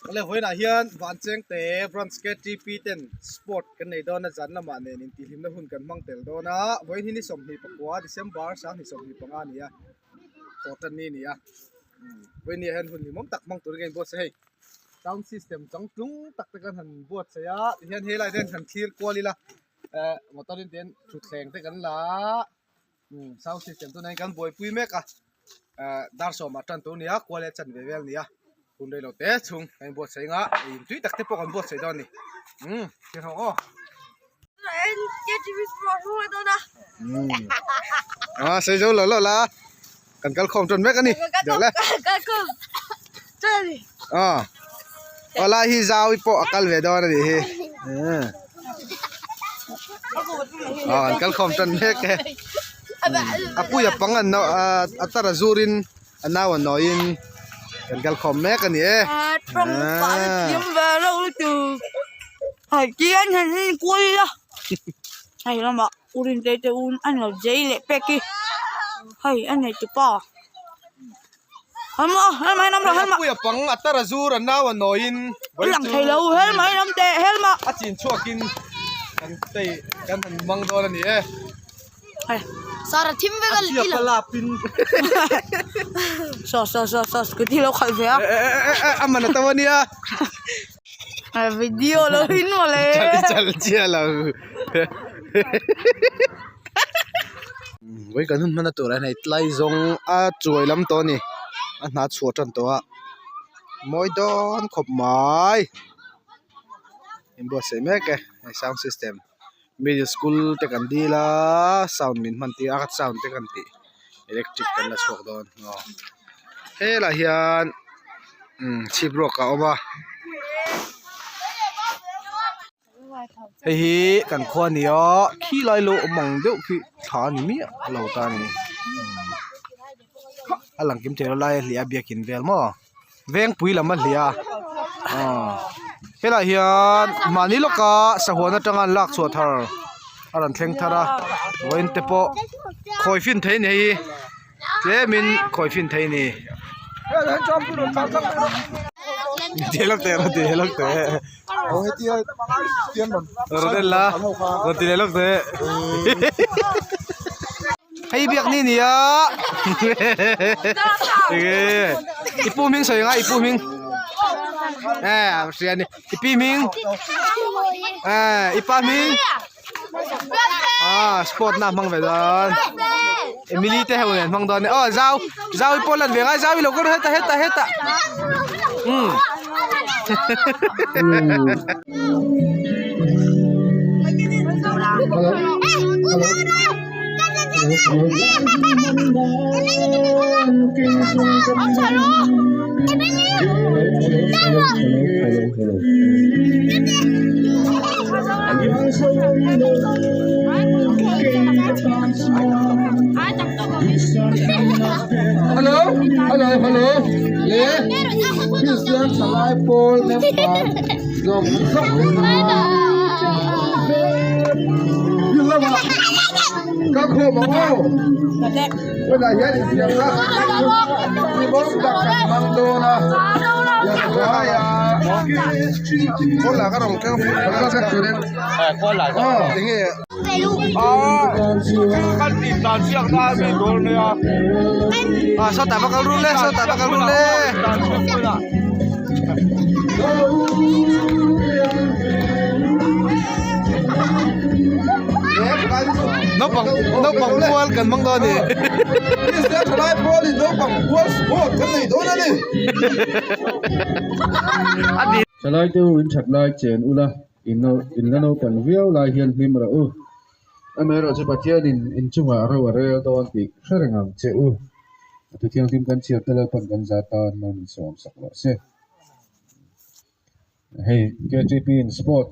Awle vawiinah hian Vanchengte Branch KTP ten sport kan nei dawn a zan lamah nen intihhlimna hun kan hmang tel dawn a vawiin hi ni 24 December 2025 a ni a thawh tan ni a ni a vawiin ni ah hian hun hlimawm tak hmang turin ka inbuatsaih hei sound system changtlung tak te kan han buatsaih a tihian helai te hian han thlir kual ila eh motor in tihian thutthleng te kan la a. Sound system chu nai kan buaipui mek a eh dar sawmah tan tur a ni a kual leh chan ve vel a ni a hun rei lo te chhung a inbuatsaih anga in tui tak te pawh kan buatsaih dawn a ni umm thil ho aw. A sei zo lo lo la kan kal khawm tan mek a ni deuh le a aw lai hi zau pawh a kal ve dawn a nih hi. Aw an kal khawm tan mek e a puia pang an no a tar a zur in a nau a nawi in kan kal khawm mek a ni e Puia pang a tar a zur a nau a nawi in a chin chhuak in kan tei kan han mang dawn a ni e a ziak a lap in a man a to a nia chal chiah lo Vawi kan hun hman a turah hian hei tlai zawng a chuai lam tawh a ni a hna chhuah tan tawh a mawi dawn khawp mai inbuatsaih mek e hei sound system middle school te kan dil a sound min hman tir a sound te kan tih electric kan la chhuak dawn aw helaiah hian chhip ruak a awm a. Hei hi kan khua a ni a khi lai lo awm ang deuh khi thla a ni miah lo ta a ni a lang kim thei lo lai a hliah a biakin vel maw vengpui lam a hliah a aw helaiah hian mahni lawka sahuan atanga an lak chhuah thar a rawn thleng thar a vawiin te pawh khawi fin thei a ni hei hi tlemin khawi fin thei a ni. Hei biak ni nia i pu hming sawi anga i pu hming eh a hria a ni i pi hming eh i pa hming ah sport na hmang ve dawn Emily te ho nen hmang dawn aw zau zau i pawh lan ve ngai zau i lo kal rawh hetah hetah hetah umm. Hello hello hello le Kristian thalai pawl member zawng zawng te kha thil lamah ka khawm ang aw tunah hian infiamna hlimawm tak kan hmang dawn a Naupang naupang pual kan hmang dawn a ni. Thalai te u in that lai chen ula in in la naupang viau lai hian hlim rawh u. Amaherawhchu Pathianin in chungah ro a rel dawn tih hre reng ang che u. A thu thianghlim kan chhiar te Lalpan kan za tan hman in sawm sak rawh se. Hei KTP in sport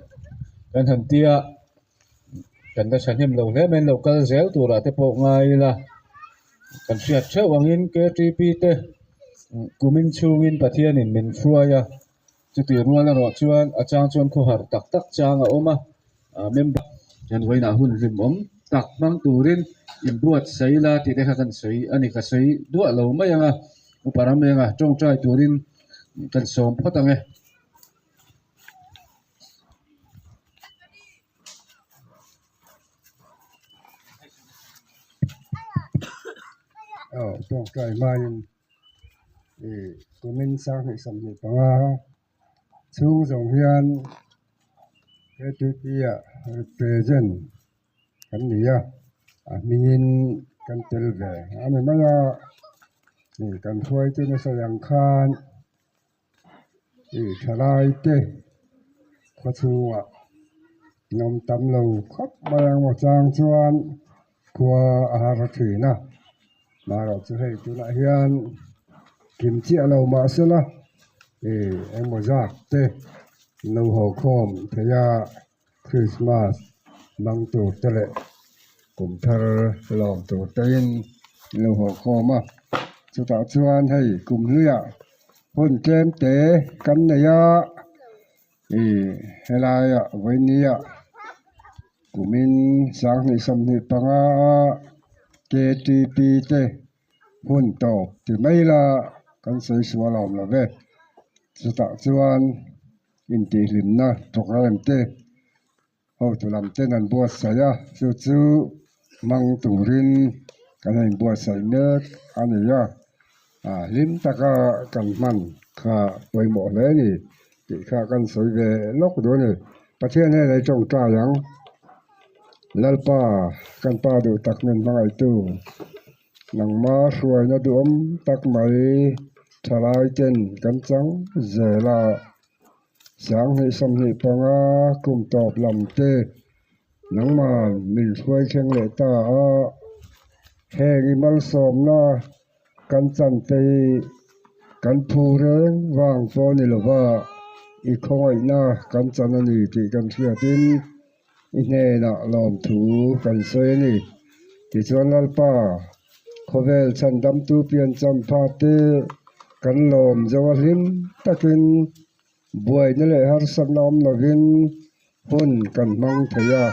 kan han tia kan la thahnem lo hle mai an lo kal zel turah te pawh ngai ila kan hriat theuh angin KTP te kumin chhungin Pathianin min hruai a chutih rual erawh chuan a chang chuan khawhar tak tak chang a awm a member hian vawiinah hun hlimawm tak hmang turin inbuatsaih ila tih te kha kan sawi a ni ka sawi duah lo mai ang a upa ram enga tawngtai turin kan sawm phawt ang e. kai hmain ih kumin 2025 chhung zawng hian ktp ah represent kan ni a, a hmingin kan tel ve a ni mai a, ih kan hruaitu nasa ang khan ih thalai te khawchhungah an awm tam lo khawp mai ang maw chang chuan khua a har thin a, marawh chu hei tunah hian kim chiah lo mahsela ih engmaw zat te an lo haw khawm thei a. Christmas hmang tur te leh kum thar lawm tur te in an lo haw khawm a chutah chuan hei kum hluiah hun tlem te kan nei a ih helaiah vawinia kumin 2025 a ktp te hun tawp ti mai la kan sawi sual a awm lo ve chutah chuan. Intihhlimna programme te hotu lam ten an buatsaih a, chu chu hmang turin kan han inbuatsaih mek a ni a, ah hlim taka kan hman kha pawimawh hle a ni tih kha kan sawi ve lawk duh a ni. Pathian hnenah i tawngtai ang, Lalpa kan pa duh tak min hmangaihtu nangma hruaina duhawm tak mai thalai ten kan chang zel a, 2025 kum tawp lam te nangman min hruai thleng leh ta a, heng i malsawmna kan chan te hi kan phu reng vang pawh a ni lova, i khawngaihna kan chan a ni tih kan hriatin I hnenah lawmthu kan sawi a ni. Tichuan Lalpa, khawvel chhandamtu piancham phate kan lawm zo a hlim takin buaina leh harsatna awm lovin hun kan hmang thei a,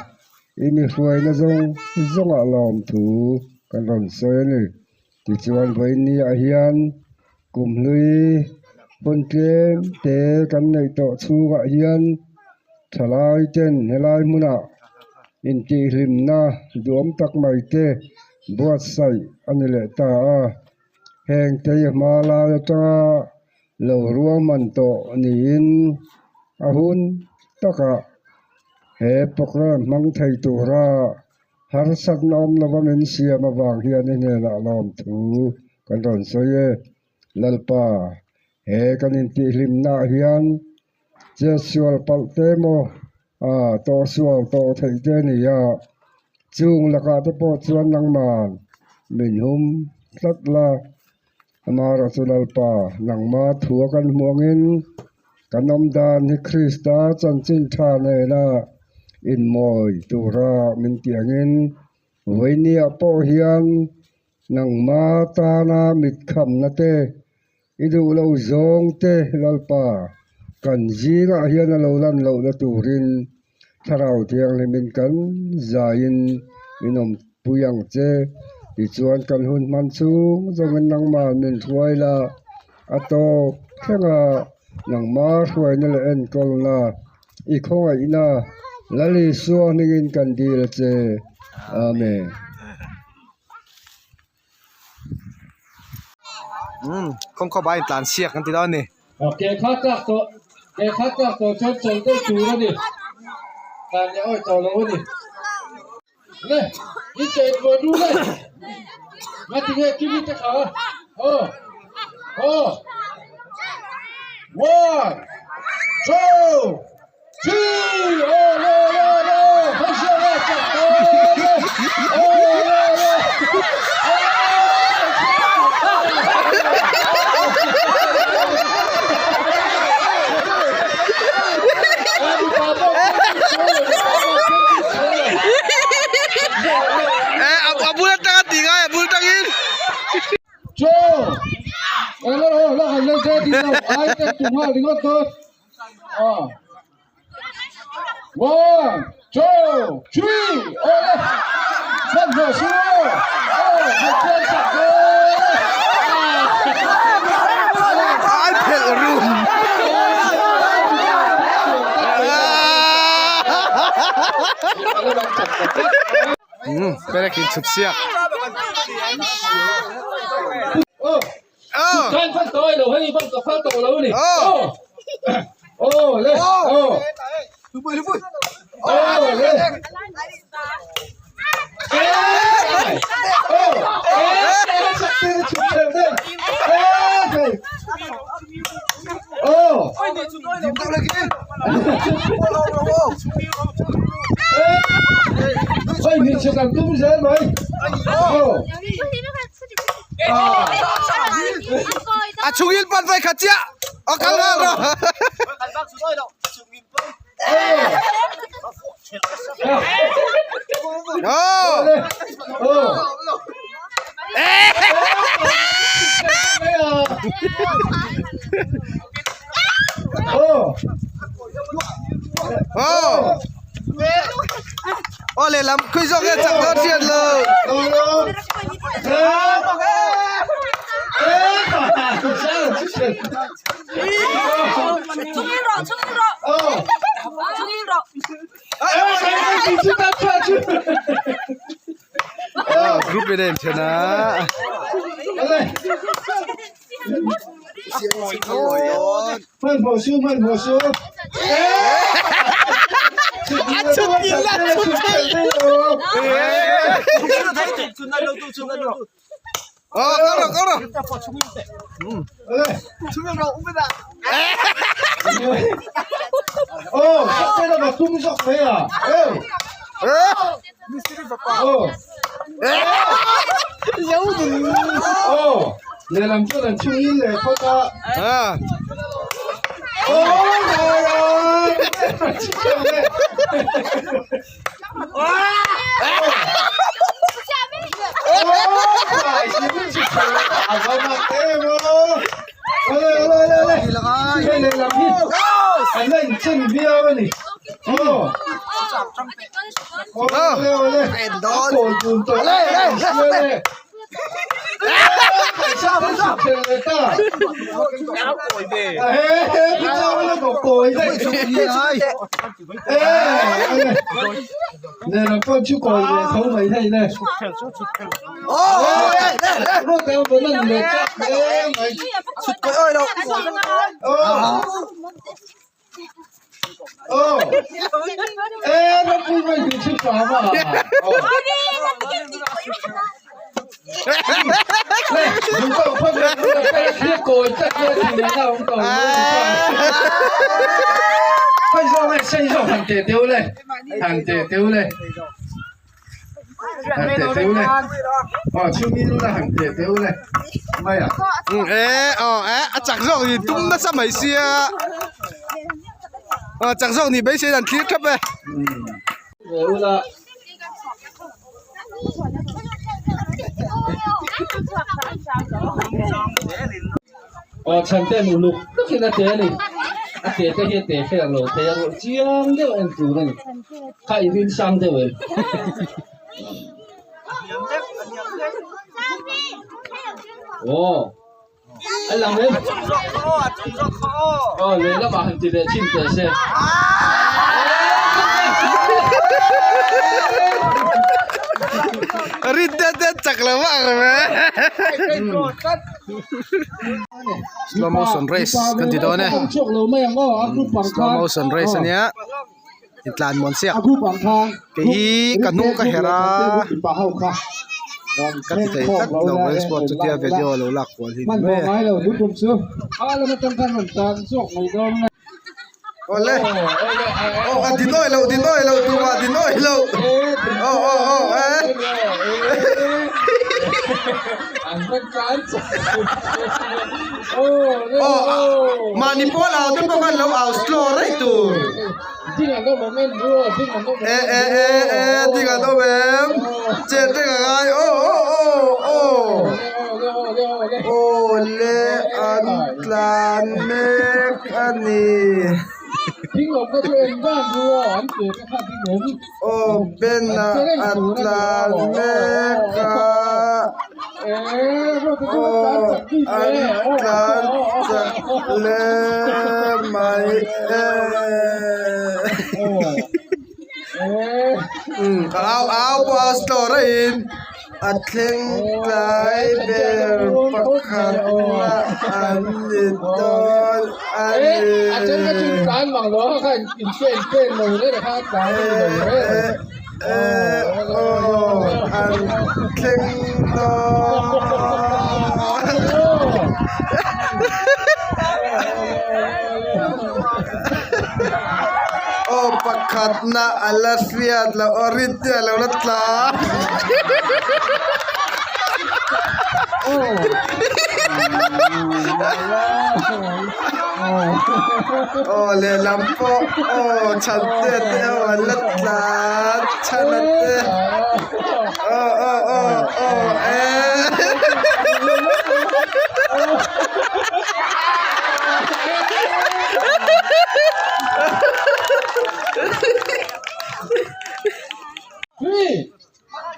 i mi hruaina zawng zawngah lawmthu kan rawn sawi a ni. Tichuan vawiinniah hian kumhlui hun tlem te kan neih tawh chhungah hian thalai ten helai hmunah intihhlimna duhawm tak mai te buatsaih a ni leh ta a, heng te hi hma lai atanga lo ruahman tawh niin a hun takah he programme hmang thei tura Harsatna awm lova min siam avang hian i hnenah lawmthu kan rawn sawi e. Lalpa, he kan intihhlimnaah hian chetsual palh te maw, a tawhsual tawh theih te a ni a, chung lakah te pawh chuan nangman min hum tlat la. Amaherawh chu Lalpa, nangma thua kan hmuh angin kan awm dan hi Krista chanchin tha nena inmawi tura min tih angin vawinia pawh hian nangma tana mitkhamna te, i duh lo zawng te Lalpa kan zingah hian a lo lan lohna turin Thlarau Thianghlimin kan zaiin min awmpui ang che. Tichuan kan hun hman chhung zawngin nangmah min hruai la, a tawp thlenga nangma hruaina leh enkawlna i khawngaihna Lal Isua hmingin kan dil a che. Amen. Umm kawngkhawp ah intlan siak an ti dawn a ni. Ke kha tlak tawh ke kha tlak tawh chuan chawl daih tur a ni. Tlan leh awi tawh lo a ni. Le in chei buai ru le nga ti nge kimi te kha aw aw one two three aw le le le hei le chak le aw le le. A bul atanga tih ngai a bul tangin. One, two, three, ole! Ai phelh rum. Umm perek in chhut siak. Khan phal tawh ai lo hei bang ka phal tawh lo a ni. Aw. Aw le. Aw. Aw le. A chhungil pan vai khat chiah a kal nghal rawh. Aw lehlam khawi zawk nge chak dawn hriat lo. Group in a inthen a. Ờ, có rồi, có rồi. Ờ, sắp tới là tung dọc thế à? Ê. Ờ. Ờ, để làm cho lần chú ý lệ có ta. À. Ôi trời ơi. Ê, ờ, ê, a chak zawk ni tum nasa mai sia. Ờ, chak zawk ni beisei dan thlir thap e. Aw chhan te uluk takin a te a ni a te te hi a te fer lo thei a ruah chiang deuh a en tur a ni kha i rin sang deuh em aw a lang em aw lehlamah han ti leh chhin teh se. Rin det det chak lo vak ang e. Slow motion race kan ti dawn e. Slow motion race ania intlan muan siak kei hi ka hnung ka herh a ka ti thei tlat lo mai sport chutia video lo lak kual hi ni mai e. Awle aw a di nawi loh di nawi loh tumah di nawi loh aw aw aw e aw mahni pawl au te pawh khan lo au slow reng tur e e e e ding an awm em chet reng a ngai aw aw aw aw awle an tlan mek a ni aw Ben a a tlan mek a aw an tlan chak hle mai e umm au au pawh a slow raihin. A thleng tlai ber pakhat na an ni dawn a ni. E aw an thleng dawn. Aw pakhatna a la hriat loh aw rinte a lo la tla aw lehlam pawh aw chhante te ho an la tla chhana te aw aw aw aw eh.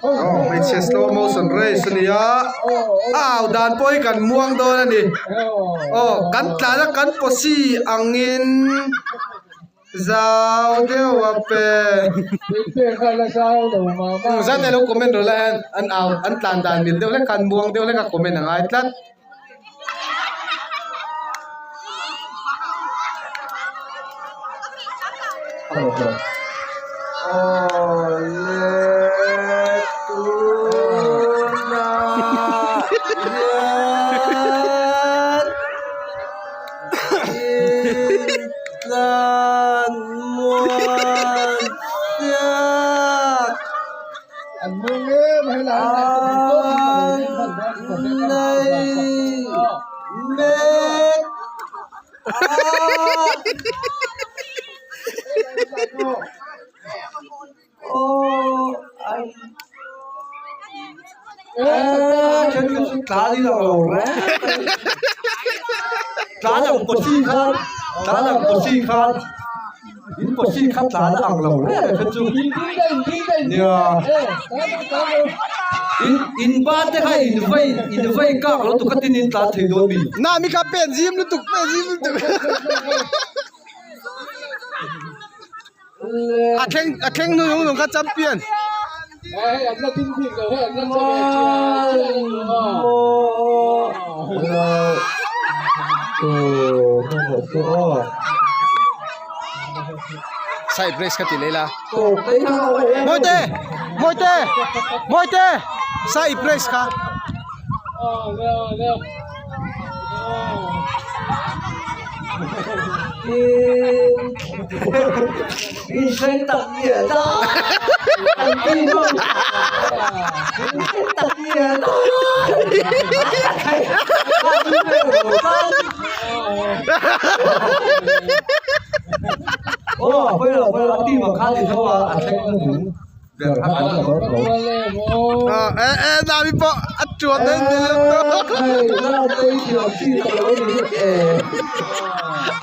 Aw hmeichhe slow motion race a ni a a au dan pawh hi kan muang dawn a ni aw kan tlan a kan posi angin zau deuh a pe zan ilo comment rawh la hian an au an tlan dan mil deuh hlek khan muang deuh hlek a comment a ngai tlat. Awle tunah hian intlan muan chiat an nei mek a. Na mi kha pen zim lutuk pen zim lutuk. A thleng a thleng hnu nung nung kha champion. Side race kha ti leh la. Mawite mawite mawite side race kha.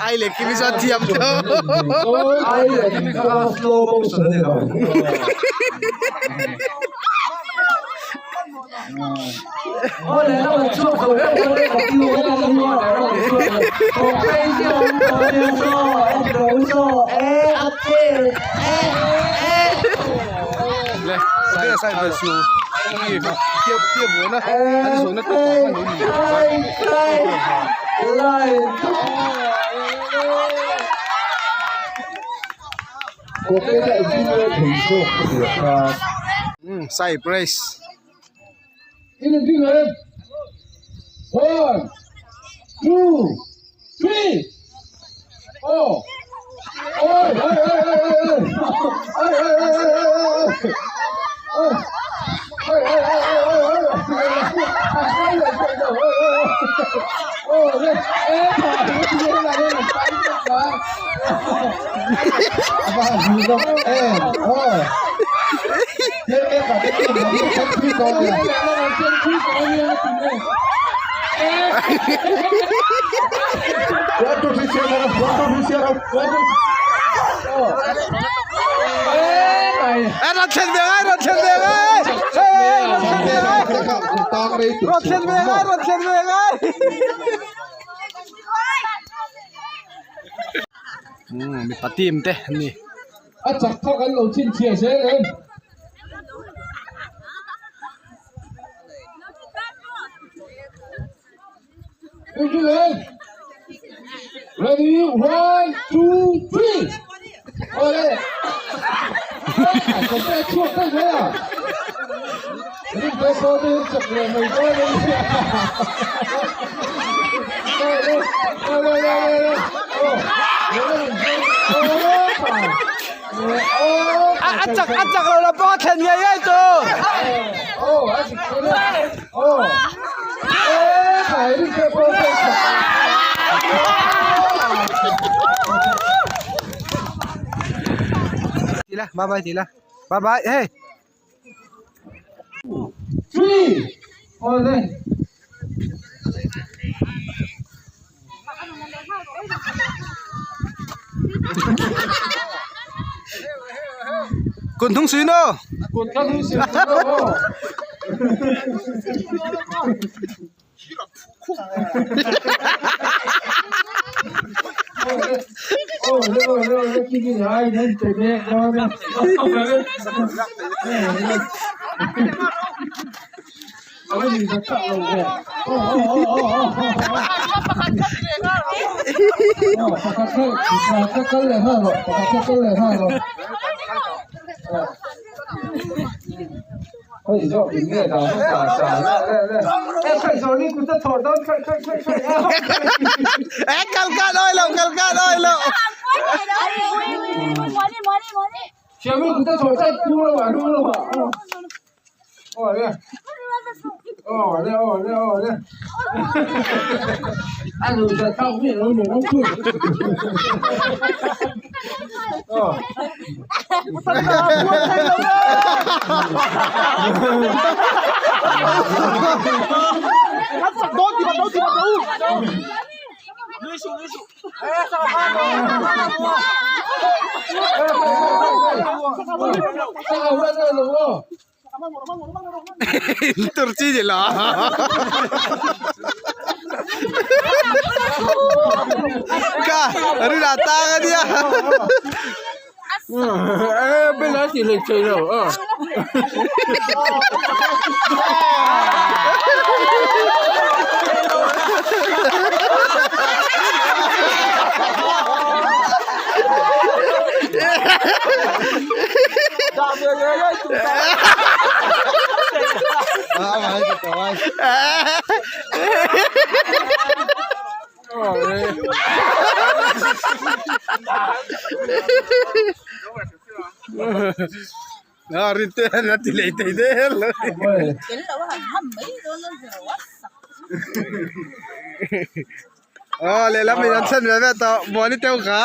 Ai leh kimi chuan thiam tho Cypress. One, two, three, four. Oi, oi, oi, oi, oi, oi, oi, oi, oi, oi, oi, oi, Rawn thlen ve ngai rawn thlen ve ngai rawn thlen ve ngai rawn thlen ve ngai mipa team te an ni. A chak kha kan lo chhinchhiah zel em? Ready, one, two, three. Awle. Ka chhuak daih mai a. Rin te pawh te hian chak leh mai dawn a nia. Awle, awle, awle, awle. Aw, A chak a chak lo lampang a thlen ngei ngei tu. Aw, a dik dawn a. Aw. E, rin te pawh te chak. Ti la, bye bye ti la. Bye bye, hey. Three. Awle. Kun thung sui no. Kun thung sui no. Ê kal kan oi lo kal kan oi lo. Tur chi gì lo. Ka ri la ta ka dia. Rin te na ti lei thei der lo. Aw lehlam in an chhan ve ve tawh Muani teuh kha.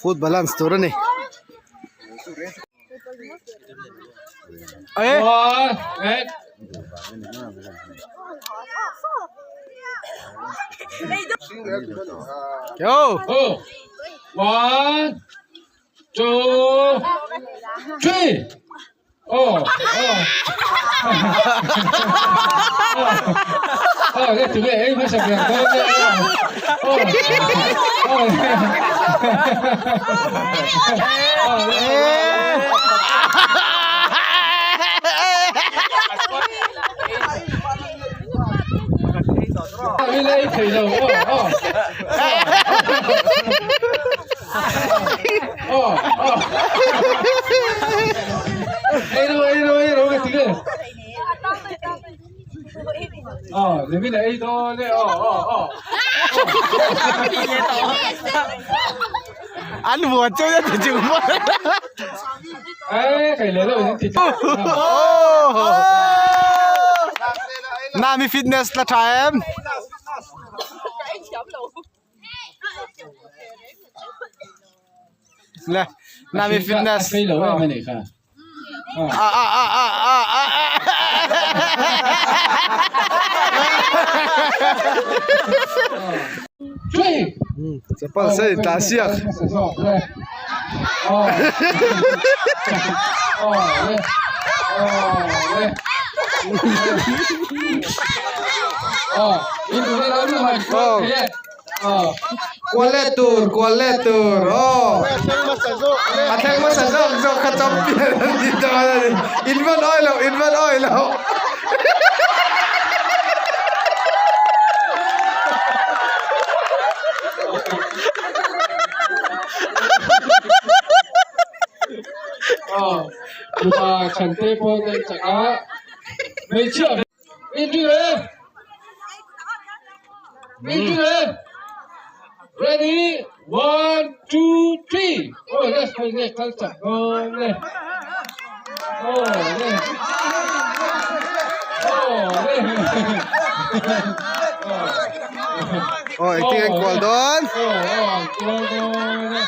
Food balance tur a ni. Yo. One, two, three. Oh, oh. Oh, cái chuẩn bị ấy mới sập được. Oh, oh. Đi lên thì rồi. Oh, oh. Oh, oh. Ei đâu, ei đâu, ei đâu cái gì? Ờ, để biết là ei thôi, đấy, ờ, ờ, ờ. Ăn vừa chơi ra thì chừng mất. Ê, cái lấy rồi thì Oh. Nami fitness la tha em. Le, Nami fitness. Cái lỗ em này kha. À à à à à à. Three. Chapal sei ta siak. Ờ. Ờ. Kual let tur kual let tur aw a thleng hmasa zawk zawk kha champion an ni dawn a ni in van awi loh in van awi loh. Ready one two three aw le hei le kal chak dawn le aw le aw le aw engtin nge kual dawn aw aw kual dawn le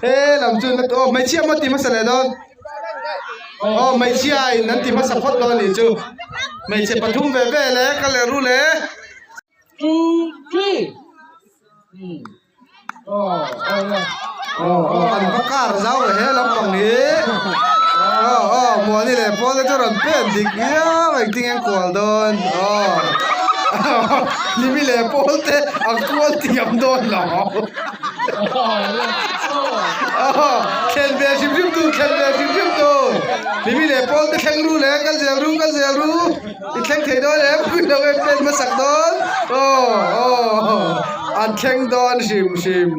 He lam chu na aw hmeichhia maw ti hmasa leh dawn aw hmeichhia in an ti hmasa phawt dawn anih chu hmeichhe pathum ve ve le ka leh ru le. Aw an va kar zau leh he lampang hi aw aw muani leh pawl te chu rawn pen dik viau engtin nge an kual dawn aw hlimi leh pawl te an kual thiam dawn lo aw thlen ve hrim hrim tur thlen ve hrim hrim tur hlimi leh pawl te thleng ru leh kal zel ru kal zel ru. I thleng thei dawn em? Pui lo em pen hmasak dawn? Aw aw an thleng dawn hrim hrim.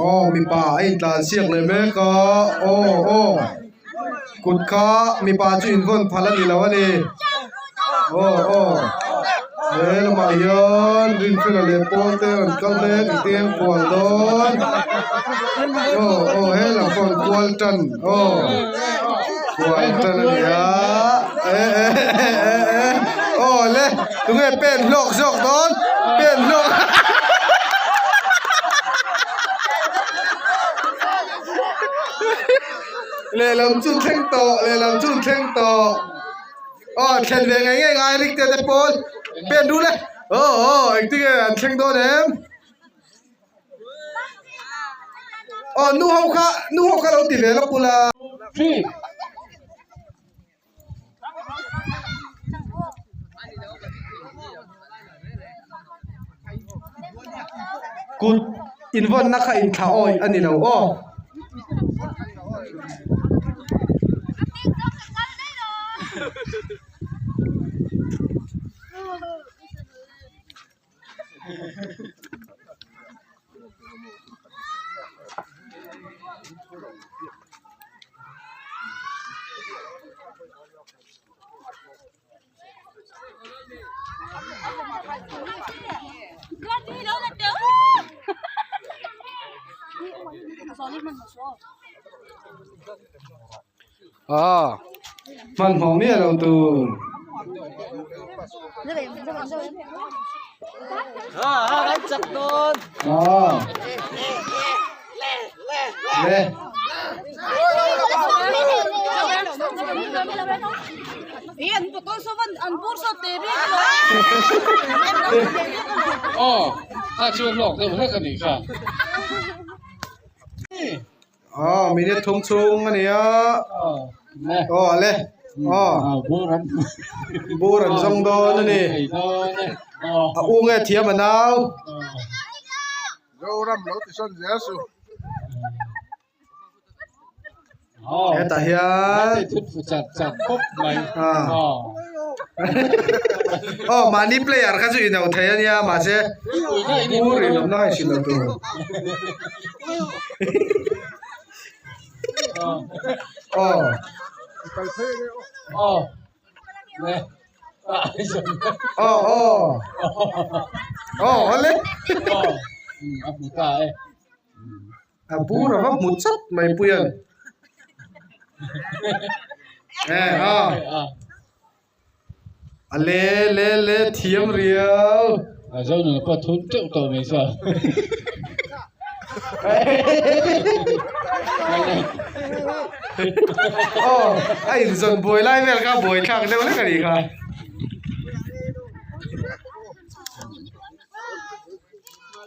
Aw mipa a intlan siak leh mek a aw aw kut kha mipa chu invawn phal a ni lo a ni aw aw he lamah hian rinfela leh pawl te an kal mek engtin an kual dawn aw aw he lam pawh an kual tan aw kual tan a ni a eh eh eh eh eh aw le tunge pen hlawk zawk dawn pen hlawk lehlam chu thleng tawh lehlam chu thleng tawh. Aw thlen ve ngei ngei ngai rik te te pawn pen rul e aw aw engtin nge an thleng dawn em aw nu ho kha nu ho kha lo ti ve lawk ula. Kut invawnna kha inthlah awi a ni lo aw. Aw hmanhmawh miah lo tur. Aw le. Aw minute thum chhung a ni a aw le aw bur an zawng dawn a ni a u nge thiam a nau. Hetah hian aw mahni player kha chu ino thei a nia mahse bur in awmna kha inhrilh loh tur. Aw aw aw aw awle. A bur a va hmu chawp mai puian eh a a le le le thiam riau. Zonun pawh thun teuh tawh mai sa. Aw a inzawn buai lai vel kha buai thlak deuh hlek a nih kha.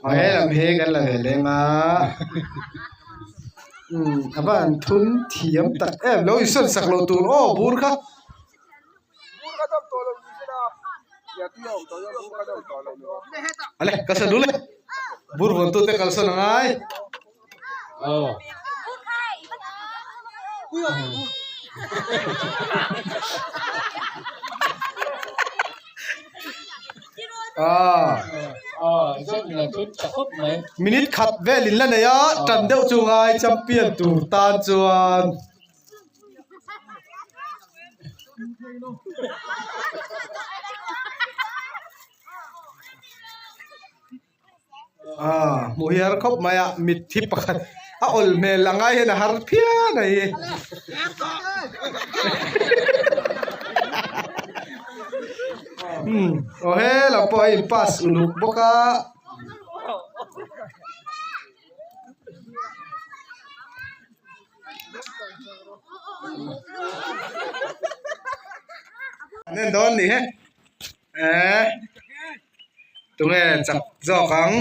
Aw he lam hi kan la ve leng a umm a va han thun thiam tak em lo insawn sak loh tur aw bur kha. Ale kalsan dul e bur vawn tute kalsan a ngai. Minute khat vel in la nei a tan deuh chu ngai champion tur tan chuan. Aaa hmuh hi har khawp mai a mitthi pakhat a awl hmel ang ai hian a har phian a hi umm aw helam pawh a in pass uluk bawk a. An en dawn ni he eh tunge chak zawk ang.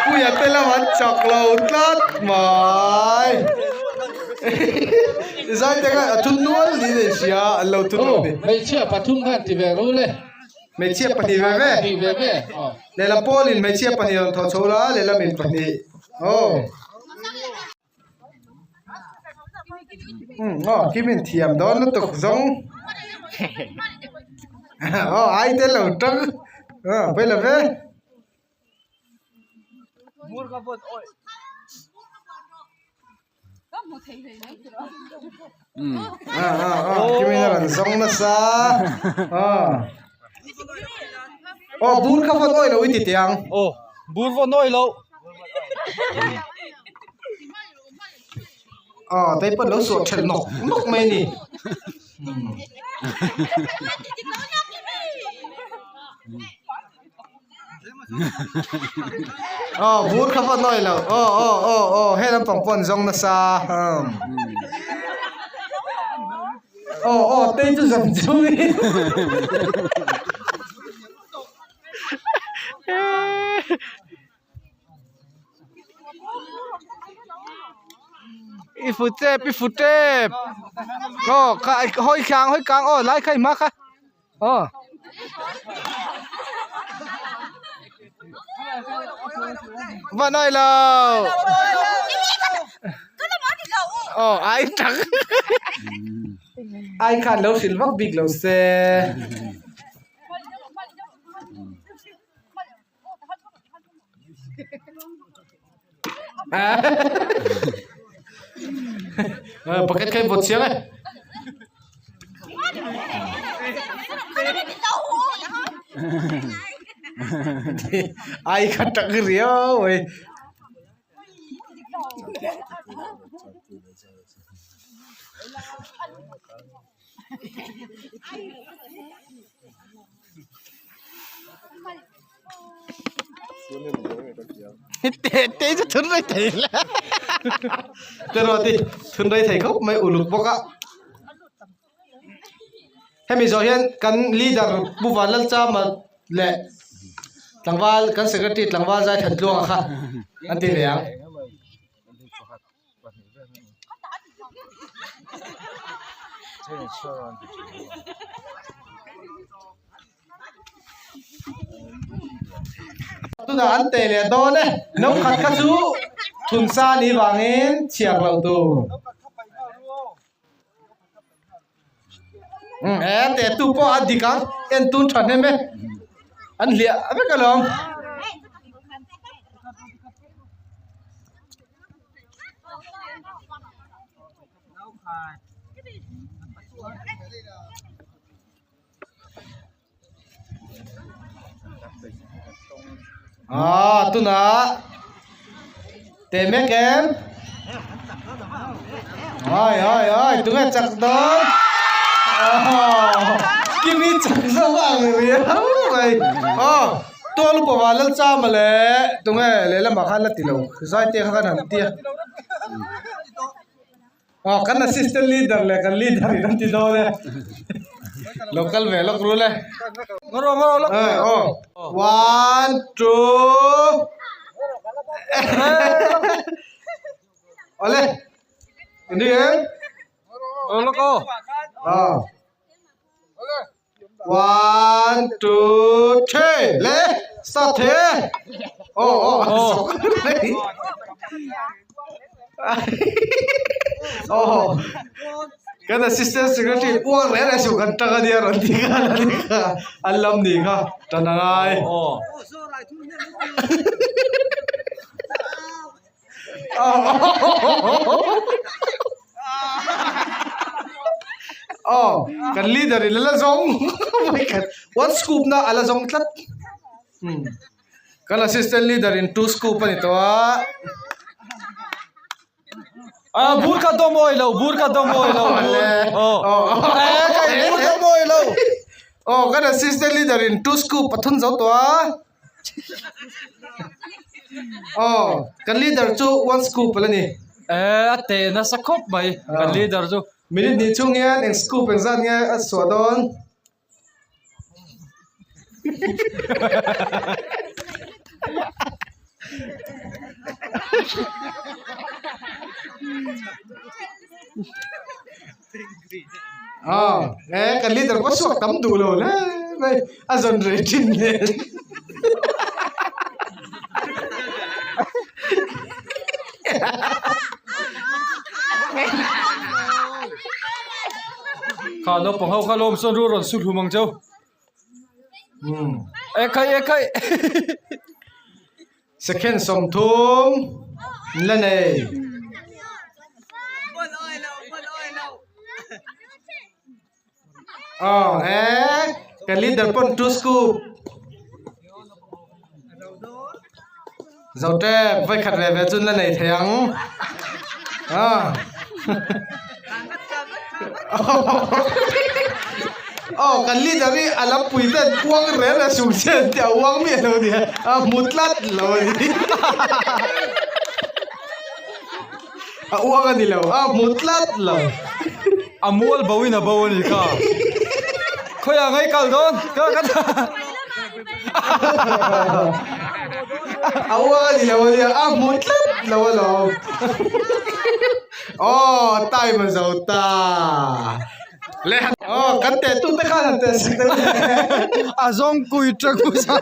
Puia te lam an chak lo tlat mai zai te khan a thun nual niin a inhria an lo thun lo ni hmeichhia pathum khan ti ve ru le hmeichhia pahnih ve ve pahnih ve ve lehlam pawlin hmeichhia pahnih rawn thawh chho la lehlamin pahnih aw. Umm aw Kimin thiam dawn lutuk zawng aw ai te lo tang aw pawi lo ve. Aw aw aw Kimin a rawn zawng nasa aw aw bur kha vawn awih lo i ti teh ang. Aw bur vawn awih lo. Aw tei pawn lo suah thelh nawk nawk mai a ni. Aw bur kha vawn awih lo aw aw aw aw he lampang pawh an zawng nasa aw aw tei chu zawng chungin. I fu tep i fu tep aw kha hawi kang hawi kang aw lai kha i hma kha aw. Van ai lo aw ai tak ai khan lo hrilh vak bik lo se. Bucket kha i vawt chiang e. Ai kha tak riau mai. Te chu thun rei thei hle te ruat hi thun rei thei khawp mai uluk bawk a hemi zawh hian kan leader Pu Vanlalchama leh tlangval kan secretary tlangval zai than tluanga kha an ti ve ang. Tunah an teh leh dawn e no khat kha chu thun sa ni vangin chhiar loh tur umm e teh tu pawh a dik ang en tun tha hnem e an hliah vek alawm. Ah tunah teh mek em ai ai ai tunge chak dawn kimi chak zawk ang riau mai aw tual upa va lal cham a le tunge lehlamah khan la ti lo zai te kha kan han tia. Aw kan assistant leader leh kan leader in an ti dawn e lo kal ve lawk rul e aw one two awle ni em aw One, two, three, le start the. Oh, oh, oh. Kan assistant secretary uang reng reng suh kan tang ania rawn ti kha an ni kha an lam ni kha tan a ngai. Aw kan leader in a la zawng vawikhat one scoop na a la zawng tlat kan assistant leader in two scoop a ni tawh a. Ah bur ka dawm awi lo bur ka dawm awi lo bur aw bur ka dawm awi lo aw kan assistant leader in two scoop a thun zo tawh a. Aw kan leader chu one scoop ala ni. Eh a teh nasa khawp mai kan leader chu. Minute hnih chhung hian eng scoop eng zat nge a chhuah dawn. Aw eh kan leader pawh chhuak tam duh lo hle mai a zawn rei thin nen. Kha naupang ho kha lawm sawn ru rawn su hlum ang cheu. Ekhai ekhai. Second 30 la nei. Aw eh kan leader pawn two scoop. Zote vawikhat ve ve chun la nei thei ang. Ah. Aw kan leader hi a lam pui ten uang rel a sung chen tih a uang miah lo nia a hmu tlat lo a ni. A uang a ni lo a hmu tlat lo. A mual bo in a bo a ni kha. Khawiah ngai kal dawn ka ka A uang a ni lo a nia a hmu tlat lo alawm. Aw time a zo ta. Le aw kan teh tu te khan han teh sak deuh le. A zawng kui tang sa.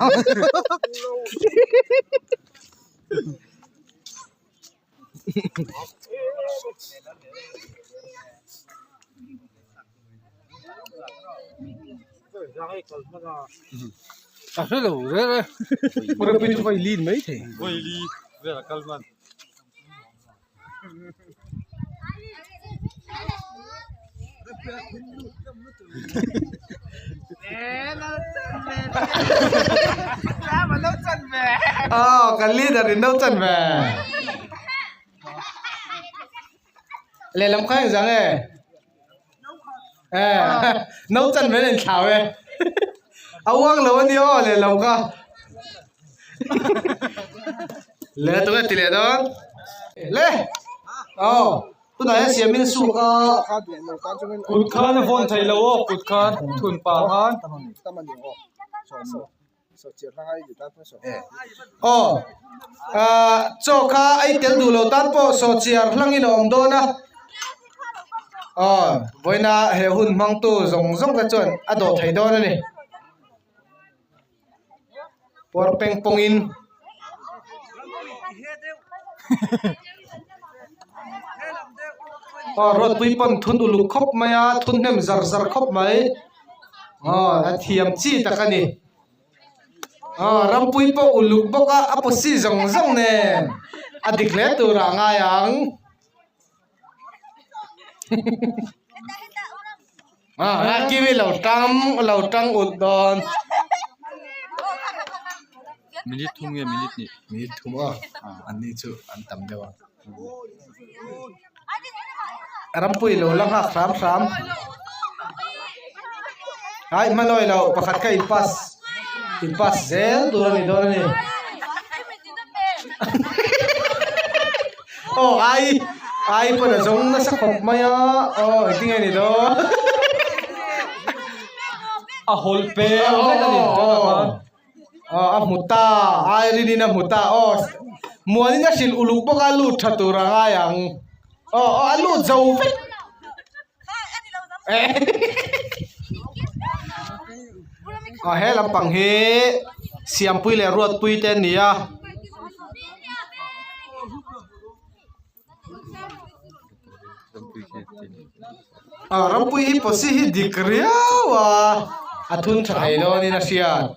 A hre lo reng e. Purapui chu vai lin mai thei. Vai li vel a kal hman. Aw kan leader in no chan ve lehlam kha engzah nge eh no chan ve in thlau e a uang lo a nia aw lehlam kha le tunge ti leh dawn le aw tunah hian siamin suk a Kut khan a vawn thei lo aw kut khan thun pah khan. Aw ah chaw kha ei tel duh lo tan pawh sawhchiar hlangin a awm dawn a aw vawiina he hun hmangtu zawng zawng te chuan a dawh thei dawn a ni puar peng pawngin. Aw ruatpui pawn thun uluk khawp mai a thun hnem zar zar khawp mai. Aw a thiam chi tak a ni aw rampui pawh uluk bawk a a pawsi zawng zawng nen a dik hle tur ah a ngai ang. Ah, kiwi lo tang lo tang ulh dawn. Minute thum nge minute nih? Minute thum a, an ni chu an tam deuh a. Rampui lo la nghak hram hram. Hai hmanawi lo pakhat kha in pass in pass zel tur a ni dawn a ni. Aw ai ai pawn a zawng nasa khawp mai a aw engtin nge ni dawn. A hawlh pel vek a ni tunah khan. Aw a hmu ta ai rin in a hmu ta aw muanin a hrilh uluk bawk a lut tha tur a ngai ang aw aw a lut zo vek aw he lampang hi siampui leh ruatpui te an ni a. Ah rampui hi pawsi hi dik riau a a thun tha thei dawnin a hriat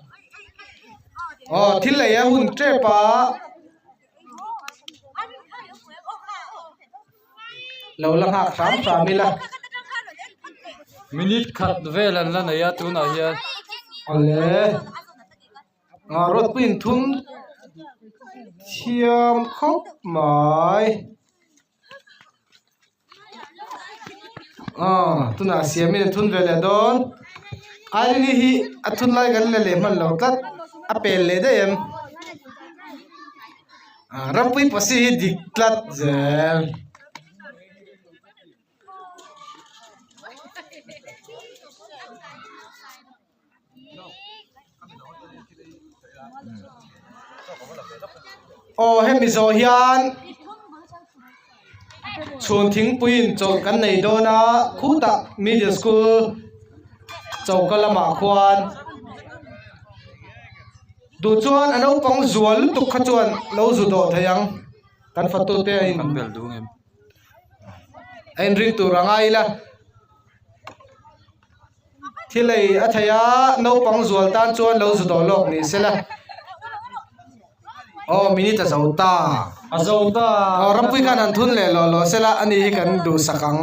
aw thil lei a hun tep a lo la nghak hram hram ila. Minute khat vel an la nei a tunah hian. Awle. Ah rawtpui in thum thiam khawp mai ah tunah siamin a thun ve leh dawn Irene hi a thun lai kan la leh hman lo tlat a pel leh daih em ah rampui pasi hi dik tlat zel. Aw hemi zawh hian chhun thingpui in chawlh kan nei dawn a khutah middle school choka lamah khuan duh chuan a naupang zual lutuk kha chuan lo zu dawh thei ang kan fatute a in a inring tur a ngai ila. Thil ei a thei a, naupang zual tan chuan lo zu dawh lawk ni se la. Aw minute a zo ta. A zo ta. Aw rampui khan han thun leh lawh lawh se la ani hi kan duhsak ang.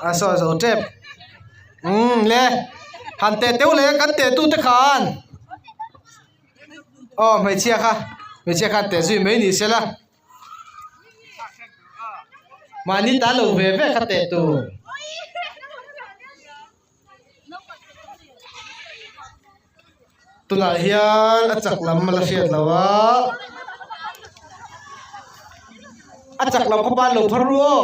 A saw a zo tep. Umm le han teh teuh leh kan teh tu te khan. Aw hmeichhia kha hmeichhia khan teh zui mai ni se la. Mahni ta lo ve ve kha teh tur. Tunah hian a chak lam a la hriat lo a. A chak lam kha ban lo phar ru aw.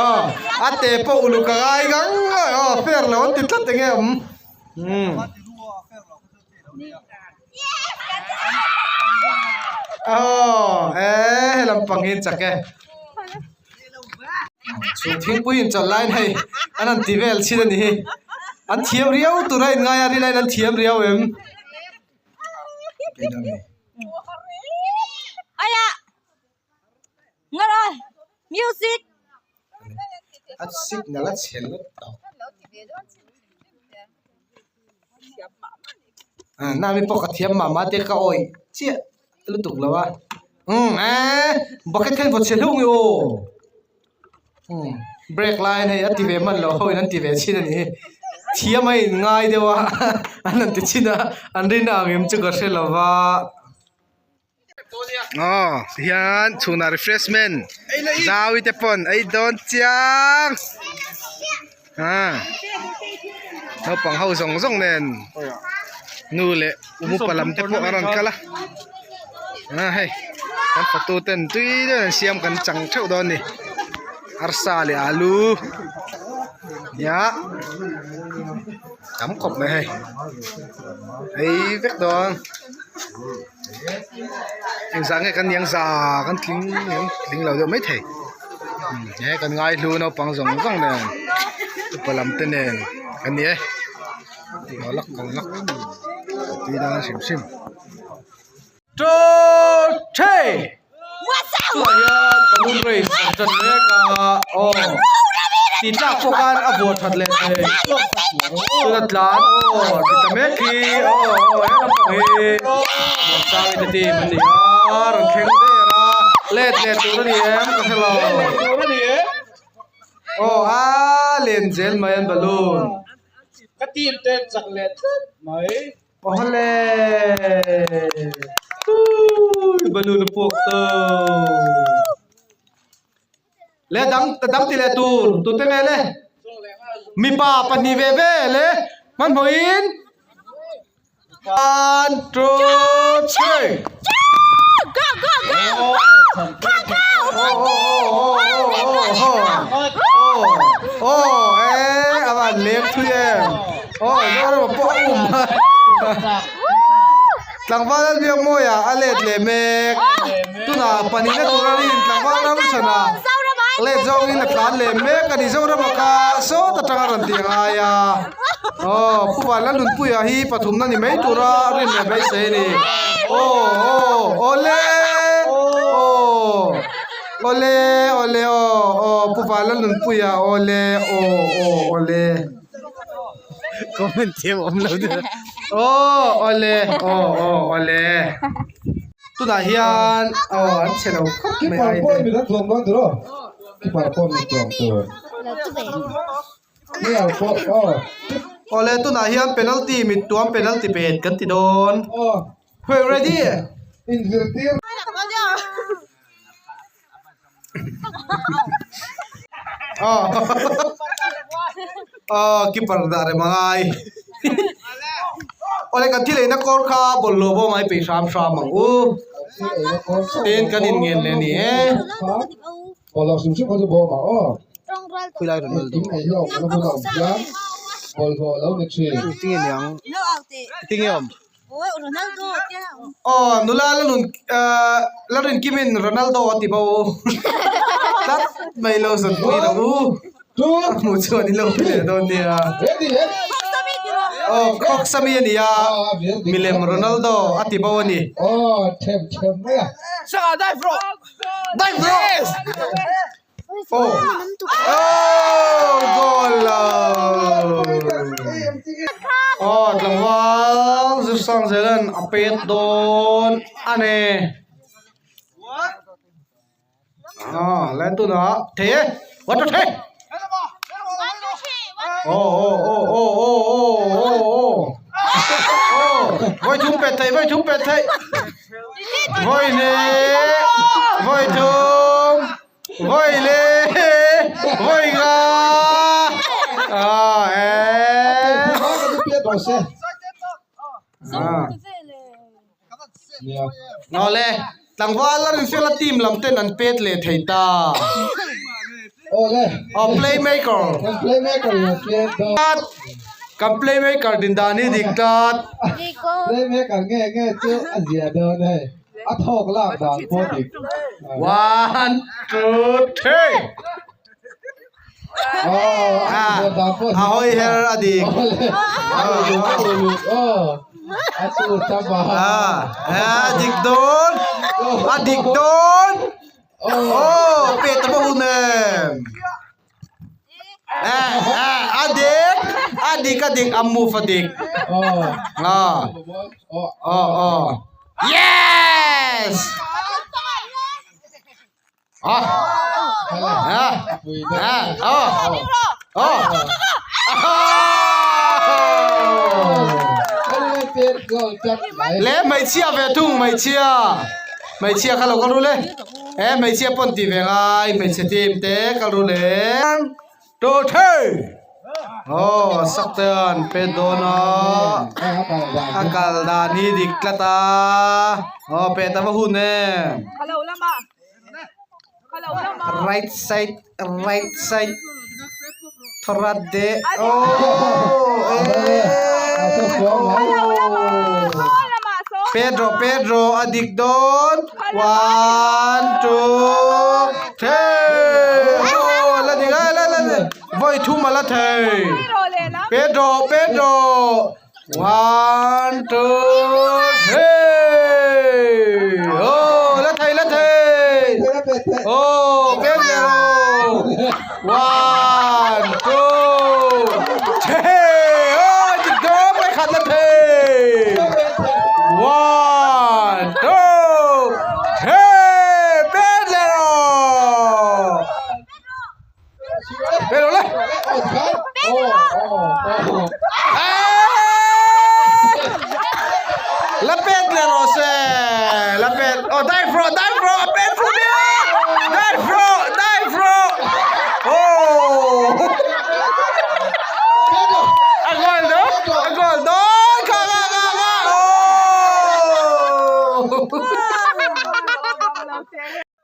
Aw a te pawh uluk a ngai ngang a aw fair lo an ti tlat enge awm umm aw e helam pang hi an chak e. Chhun thingpui in chawlh laiin hei an han ti vel chin a ni hi an thiam riau tur a inngai a rilaiin an thiam riau em. A signal a chhe lutuk nami pawh ka thiam mah mah te ka awih chiah lutuk lo a umm eee bucket kha in vawt chhe hlauh nge aw umm break lai in hei a ti ve hman lo ho in an ti ve chhin a ni hi thiam a in ngai deuh a an han ti chhin a an rin ang em chu ka hre lo va. Aw tihian chhunah refreshment zau te pawn ei dawn chiang ah naupang ho zawng zawng nen nu leh upa lam te pawh an rawn kal a ah hei kan fatu ten tui deuh in an siam kan chang theuh dawn a ni arsa leh alu nia tam khawp mai hei ei vek dawn. Engzah nge kan niang za kan tling tling lo deuh maithei he kan ngai hlu naupang zawng zawng nen upa lam te nen kan ni e aw lak aw lak tui dan hrim hrim. Tawthe! Tunah hian balloon race an tan mek a, aw. Tih tlak pawh khan a vuah that leh thei. Tuna tlan aw ti ta mek hi aw aw he lampang hi Muansangi te team an ni a rawn thleng der a let leh tur a ni em ka hre lo aw a len zel mai an balloon. Ka team te chak leh tlat mai. Awle Ui balloon a puak tawh. Le dang dang ti leh tur tute nge le mipa pahnih ve ve le hmanhmawhin one two three aw e a van leng thui em aw Zorema pawh a um tlangval Lalbiakmawia a let leh mek. Tunah pahnihna tur a rin tlangval ram chhanah let zawngin a tlan leh mek a ni. Zorama kha sawt atanga rawn tih a ngai a. Aw Pu Vanlalnunpuia hi pathumna ni mai tura rin leh beisei a ni. Aw aw awle aw awle awle aw aw Pu Vanlalnunpuia awle aw aw awle. Comment thiam awm lo deuh aw awle aw aw awle. Tunah hian aw an chhe lo khawp mai Keeper pawh mit an tuam dawn tur aw Keeper pawh mit tuam tur Player pawh aw Awle tunah hian penalty mit tuam penalty pet kan ti dawn aw Wait ready Inzirtir Aw aw keeper dah rem a ngai awle kan thil eina kawr kha bawlhhlawh bawm a i peih hram hram ang u tin kan in ngen leh a ni e. Tinge awm. Aw nula la nun ahh la rin kim in Ronaldo a ti bo tlat mai lo zan pui lo u a hmuh chuan in lo hmu leh dawn nia aw khawksa mi a ni a milem Ronaldo a ti bo a ni. Dive rawh Oh oh goal lo aw tlangval Zirsan Zelan a pet dawn a ni ah lai tunah thei e one two three oh oh oh oh oh oh oh oh oh vawi thum pet thei vawi thum pet thei vawi hnih vawi thum. Vawi le vawi nga ah eh Awle tlangval a rinfela team lam ten an pet leh thei ta aw playmaker kan playmaker din dan hi dik tlat. A thawk lak dan pawh dik. One, two, three. A hawi her a dik. A dik dawn. A dik dawn. Oh, pe ta pawh hun em. A dik. A dik a dik a move a dik. Ah. Oh oh. Yes! Ah. Ah. Ah. Oh. Oh. Le hmeichhia ve thung hmeichhia hmeichhia kha lo kal ru le he hmeichhia pawn tih ve ngai hmeichhe team te kal ru le two three aw sak te an pet dawn a a kal dan hi dik tlat a aw pet a va hun em right side right side thorat de oh Pedro Pedro a dik dawn one two three oh la dik a la la vawi thum a la thei Pedro Pedro one two three oh la thei la thei oh Pedro one.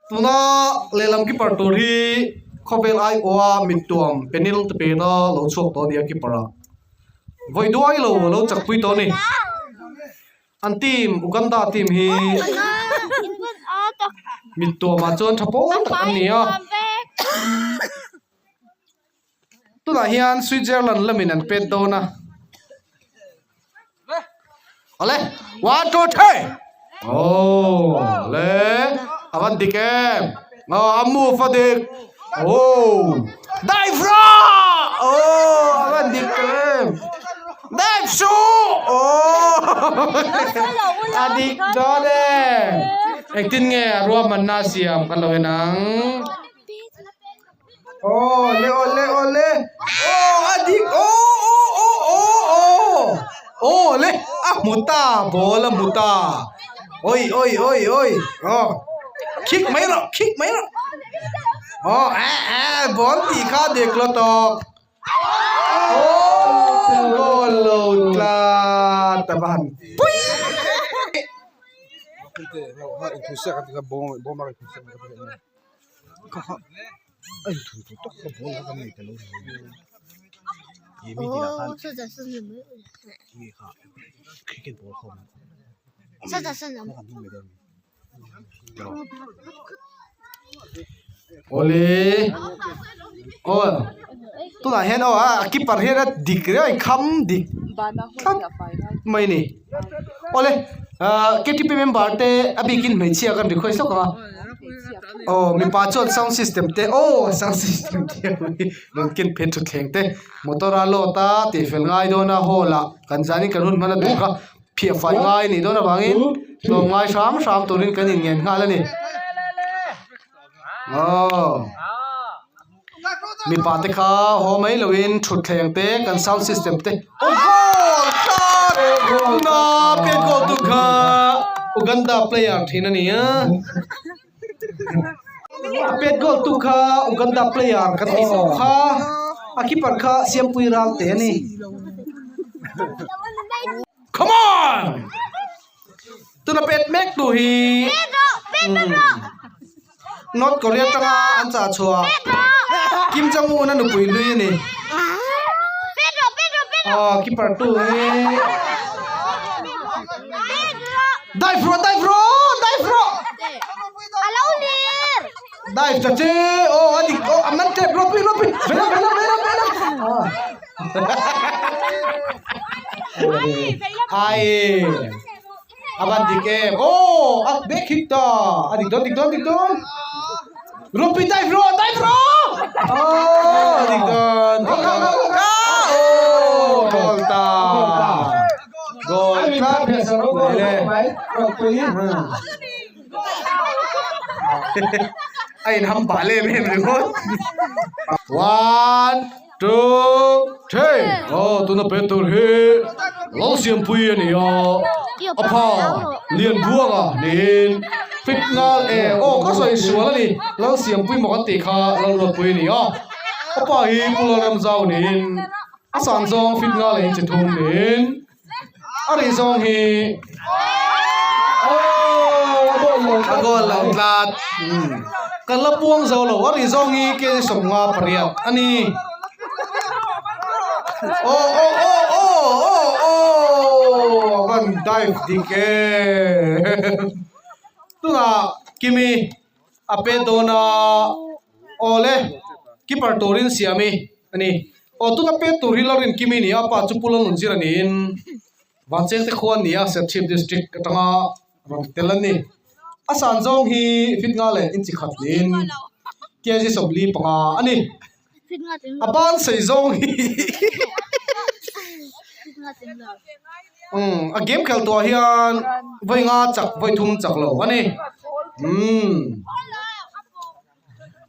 Tuna lehlam keeper tur hi khawvel aiawha mittuam penil te pena lo chhuak tawh a ni a keeper ah. Vawi duai lo a lo chakpui tawh a ni. An team Uganda team hi mittuamah chuan tha pawl tak an ni a. Tunah hian Switzerland lamin an pet dawn a. Awle, one, two, three. Oh, le, a van dik em. Oh, a move a dik. Oh, dive ra! Oh, a van dik em. Dive su! Oh, a dik dawn em. Engtin nge a ruahmanna siam kan lo en ang. Awle awle awle aw a dik aw aw aw aw aw awle a hmu ta ball a hmu ta oi oi oi oi aw khik mai rawh khik mai rawh aw eh eh ball tih kha dik lo tawk aw goal lo tlat a va han pui. Awle aw tunah hian aw a keeper hian a dik riau a kham dik thlap mai a ni awle ah K T P member te a bikin hmeichhia kan request lawk ang a. Aw mipa chuan sound system te aw sound system te ang hi rawn ken phet thutthleng te motor a load a tih fel ngai dawn a hall ah kan zanin kan hun hman a tuk a phiah fai ngai a nih dawn avangin tlawm ngai hram hram turin kan inngen nghal a ni aw mipa te kha haw mai loin thutthleng te kan sound system te aw goal tlat na pet goal tu kha Uganda player thin a ni a a pet goal tu kha Uganda player kan tih loh kha a keeper kha Siampui Ralte a ni come on tuna pet mek tu hi North Korea tanga an chah chhuah Kim Jong Un a nupui hlui a ni. Aw keeper tu hi Dive rawh dive rawh dive rawh Dive ta che aw a dik aw a man tep ropui ropui vela vela vela vela Ai A van dik em aw a bek hit ta a dik dawn dik dawn dik dawn Rupi dive rawh dive rawh aw a dik dawn dik dawn aw goal ta goal ta le a in ham pah lem em ringawt one Two, three, aw tuna pet tur hi lo siampui a ni a, a pha lian buanga niin fit ngal e aw ka sawi sual a ni, lal siampui maw kan tih kha lal ruatpui a ni a, a pa hi Pu Lalramzau niin a san zawng fit ngal leh inchi thum niin a rih zawng hi a goal lo tlat kan la puang zo lo a rih zawng hi kg 58 a ni aw aw aw aw aw aw a van dive dik em tunah kimi a pe dawn a awle keeper turin siam i a ni aw tuna pet tur hi Lalrin Kimi a ni a pa chu Pu Lalnunzir a niin Vancheng te khua a ni a Serchhip district atanga rawn tel a ni a san zawng hi fit nga leh inchi khat niin kg 45 a ni a ban sei zawng hi umm a game khelh tuah hian vawi nga chak vawi thum chak lo a ni umm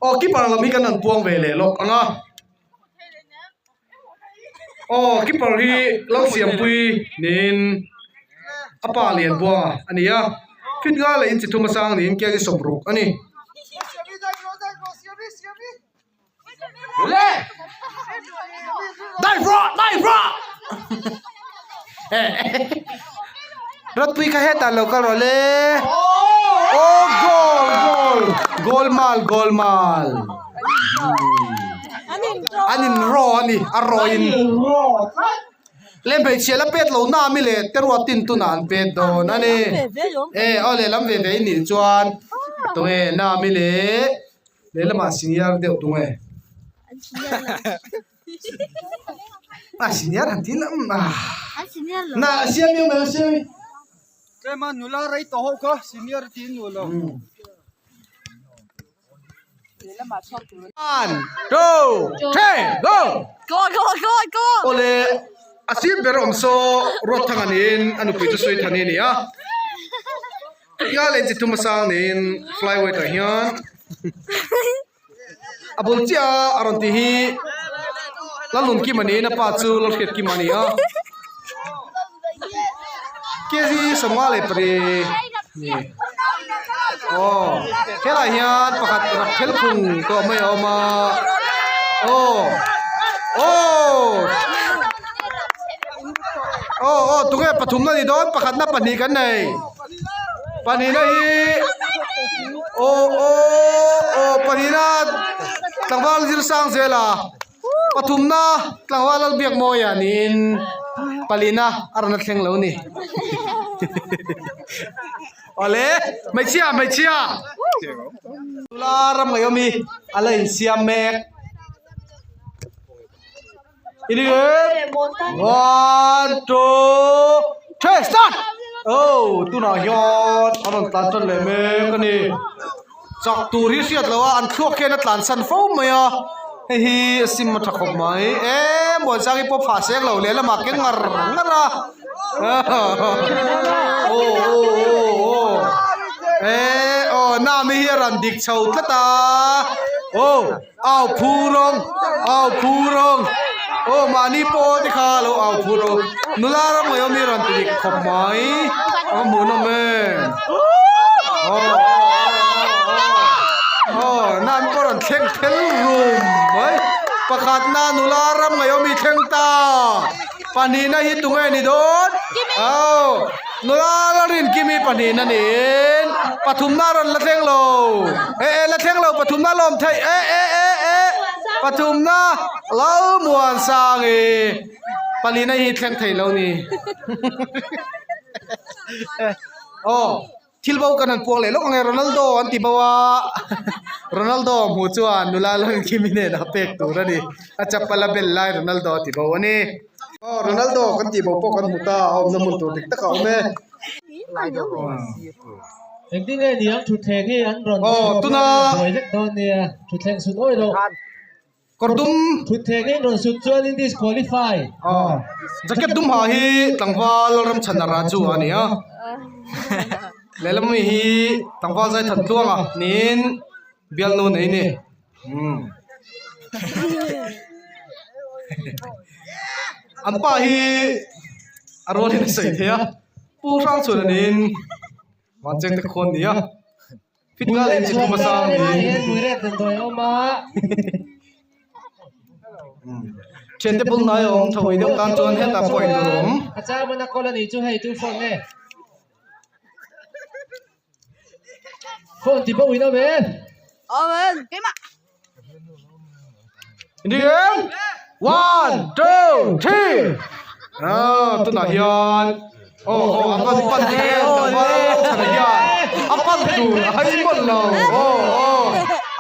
aw keeper lam hi kan han puang ve leh lawk ang a aw keeper hi Lalsiampui niin a pa lian buanga a ni a fit nga leh inchi thum a sang niin kg 60 a ni. Dive rawh dive rawh Rawtpui kha hetah lo kal rawh le Oh goal goal goal. Golmaal Golmaal an in raw a ni a raw in lem hmeichhia la pet lo na ami leh te ruat tin tunah an pet dawn a ni e aw lehlam ve ve i nih chuan tunge na ami leh lehlamah senior deuh tunge a senior han ti lam a na siam i awm siam i Tlema nula rei tawh ho kha senior tiin nuh lo. One, two, three, go! Go go go go! Awle a sir ber awm saw Ruatthanga niin a nupui chu Suithani a ni a. Tia leh chi thum a sang niin flyweight ah hian A bul chiah a rawn tih hi Lalnun Kim a niin a pa chu Lalhriat Kim a ni a kg 54 a ni aw helaiah hian pakhat rak phel phung tawh mai a awm a aw aw aw aw tunge pathumna a ni dawn pakhatna pahnih kan nei. Pahnihna hi aw aw aw pahnihna tlangval zir sang zel a pathumna tlangval Lalbiakmawia niin palina a rawn la thleng lo a ni awle hmeichhia hmeichhia nula ram ngaihawm hi a la insiam mek. One two three start oh tunah hian an rawn tlan tan leh mek a ni chak tur hi hriat loh a an thluak hian a tlan san fo mai a hei hi a sim a tha khawp mai e muansang hi pawh phah sek lo lehlamah keng ngar ngar a aw aw aw aw e aw nami hi a rawn dik chho tlat a aw. Au phu rawng au phu rawng aw mahni pawh te kha lo au phu rawng nula ram mai awm hi rawn ti dik khawp mai a hmuhnawm em aw aw nan pawh rawn thleng phel rum mai pakhat na nula ram mai awm hi thleng ta pahnihna hi tunge ni dawn aw. Nula la rin kimi pahnih na niin pathumna a rawn la thleng lo e e la thleng lo pathumna a lawm theih e e e e pathumna Lalmuansangi pahnihna hi thleng thei lo ni aw thil bo kan han puang leh lawk ang e Ronaldo an ti bo a Ronaldo hmuh chuan nula la rin kimi nen a pek tur a ni a chapal a bel lai Ronaldo a ti bo a ni. Aw Ronaldo kan tih bo pawh kan hmu ta a awmna hmun tur dik tak a awm e. Engtin nge niang thutthleng hi an rawn Aw tuna buai vek dawn nia thutthleng sut awih loh kawr dum thutthleng hi an rawn sut chuan in disqualify. Aw jacket dum ha hi tlangval Ramchhana Raju a ni a lehlam mi hi tlangval Zaithan Tluanga niin bialnu nei a ni. An pa hi a rual in a sawi thei a pu hrang chhun a niin van cheng te khuan ni a fit ngal in chi thum a sang niin thiante bul hnai a awm tho i deuh tan chuan hetah pawh in tur a awm. Phone ti bo in awm e. Amen. Keimah. Ni em? One, two, three. Ah, tunah hian oh oh a pan pan em tlangval hian a pan tur a hai mawlh lo oh oh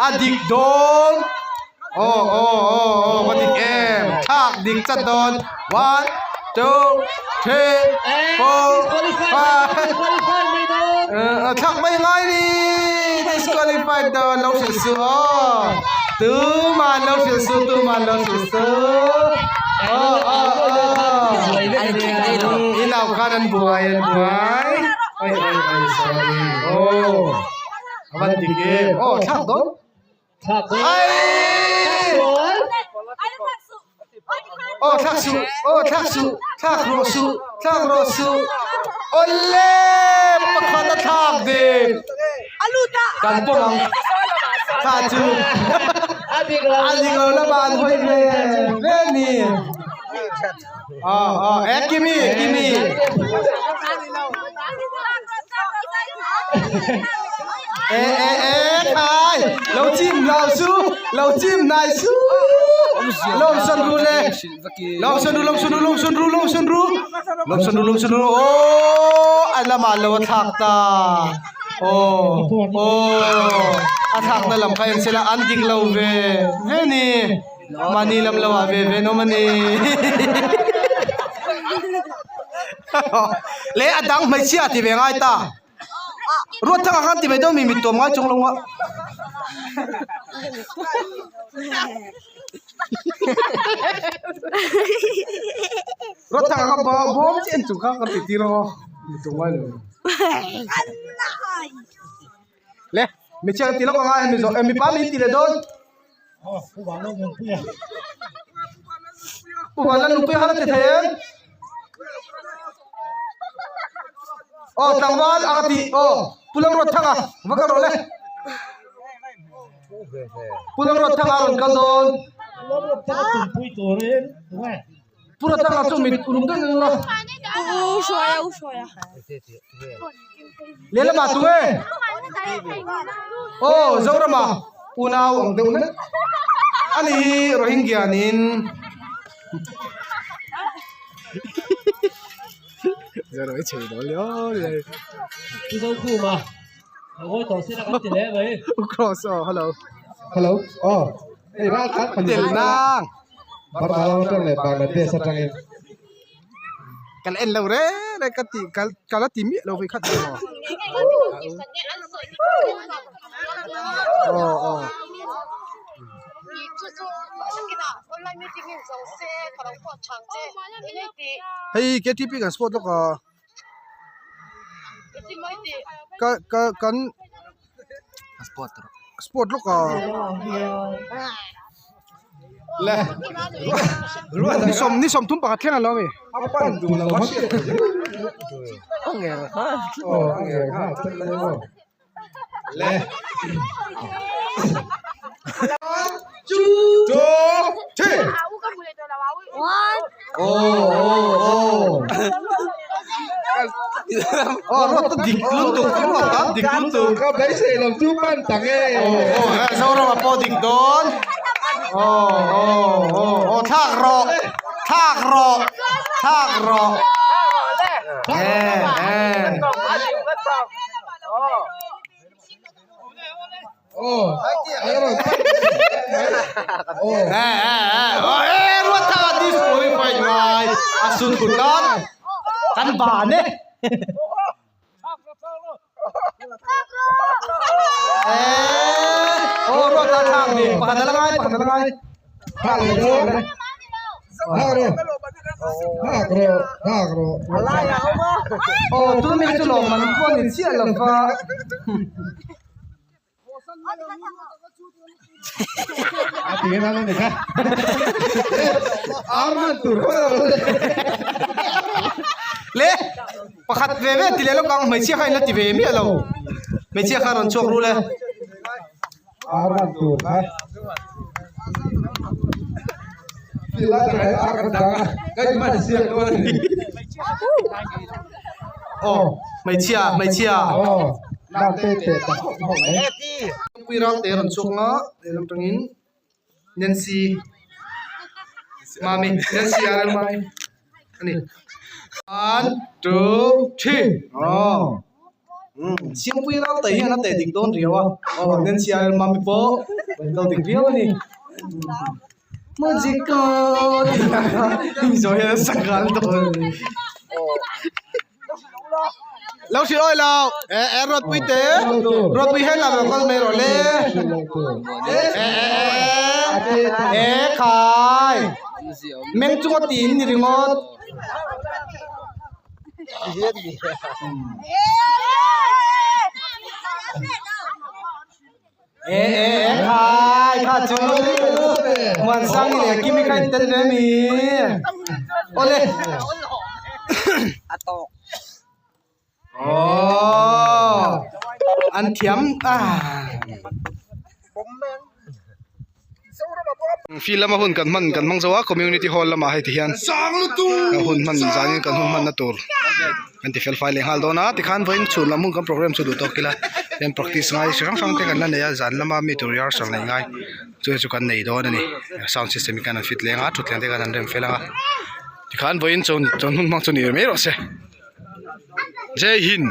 a dik dawn oh oh oh oh va dik em thlak dik chat dawn one two three four five thlak mai ngai ni disqualified dawn lo hrilh suh aw tuman lo hrilh suh tuman lo hrilh suh oh oh oh in au khan an buai an buai oi oi oi sorry oh a van dik em oh thlak dawn Aw thlak suh aw thlak suh thlak rawh suh thlak rawh suh awle pakhat a thlak dik kan pawm ang thla chu a dik lo lamah an hawi ve ve a ni aw aw e kimi kimi. E e e khai. Lo chim lo su lo chim nai su lom san ru le lom san ru lom san ru lom san ru lom san ru lom san ru lom san ru aw a lamah lo a thlak ta aw aw a thlak na lam kha en sela an dik lo ve ve ni mahni lam lo ah ve ve an awm a ni le a dang hmeichhia ti ve ngai ta. Ruat thangah khan ti mai dawn mi mit tuam ngai chung lo a. Ruat thangah khan bawm bawm chiah an chung kha kan ti tir aw mit tuam ngai lo. Le mi chiang ti lawk anga hemi zawh eh mipa min ti leh dawn. Pu Vanlalnunpuia khan a ti thei em? Aw tlangval a ka ti aw Pu Lalruatthanga va kal rawh le. Pu Lalruatthanga a rawn kal dawn. Pu Ruatthanga chu mit uluk deuh in a. U hruaia u hruaia. Lehlamah tu nge? Aw Zorama unau ang deuh hlek a ni hi Rohingya niin Hello aw hei ralkhat tel nang Burma lam atang leh Bangladesh atangin. Kan en lo reng reng ka ti ka ka la ti miah lo vei khat lo maw aw aw. Hei K T P kan sport lawk a ka ka kan sport lawk a le ni sawm ni sawm thum pakhat thleng an lo ami le two three oh oh oh oh ruat ta dik lutuk ruat ta dik lutuk ka beisei lo chu pan tak e oh oh Zorama pawh dik dawn oh oh oh oh thlak rawh thlak rawh thlak rawh eh eh Kan ban e. Aw ruat a thlak ni pakhat a la ngai pakhat a la ngai. Thak leh dawn. Thak rawh. Thak rawh. Thak rawh. Aw tun mi chu lawm man pawh ni chiah lo va. A ti hian a ni kha. Ar man tur pawh a lo. Le pakhat ve ve ti leh lawk ang hmeichhia kha in la ti ve miah lo. Hmeichhia kha rawn chhuak rul e. Ar man tur kha. Ti lai tak hian ar kan dang a, ka inman siak dawn a ni. Aw, hmeichhia, hmeichhia. Aw, lak te teh tak hawk hawk mai. Pui ral te rawn chhuak nga, lehlam tangin Nancy Mami, Nancy RL Mami a ni. One, two, three. Aw. Siampui ral te hian a teh dik dawn riau a, aw Nancy RL Mami pawh rawn kal dik viau a ni. Mujiko tih zawh hian a sa nghal dawn a ni. Lo hrilh awi lo, eh eh Ruatpui te, Ruatpui he lam lo kal mai rawh le. Eh eh eh eh khai, meng chunga tiin ni ringawt. Eh eh eh khai kha chu Muansangi leh Kimi kha in tel ve mi awle aww an thiam ah Field lama hun kan hman kan hmang zo a community hall lamah hei ti hian hun hman zanin kan hun hmanna tur. Kan ti fel fai leh nghal dawn a tikhan vawiin chhun lam hun kan programme chu duh tawk ila hian practice ngai chi hrang hrang te kan la nei a zan lama mi tur rehearsal nei ngai chu chu kan nei dawn a ni sound system hi kan han fit leng a thutthleng te kan han rem fel ang a tikhan vawiin chawhnu hmang chu ni mai rawh se Jai Hind.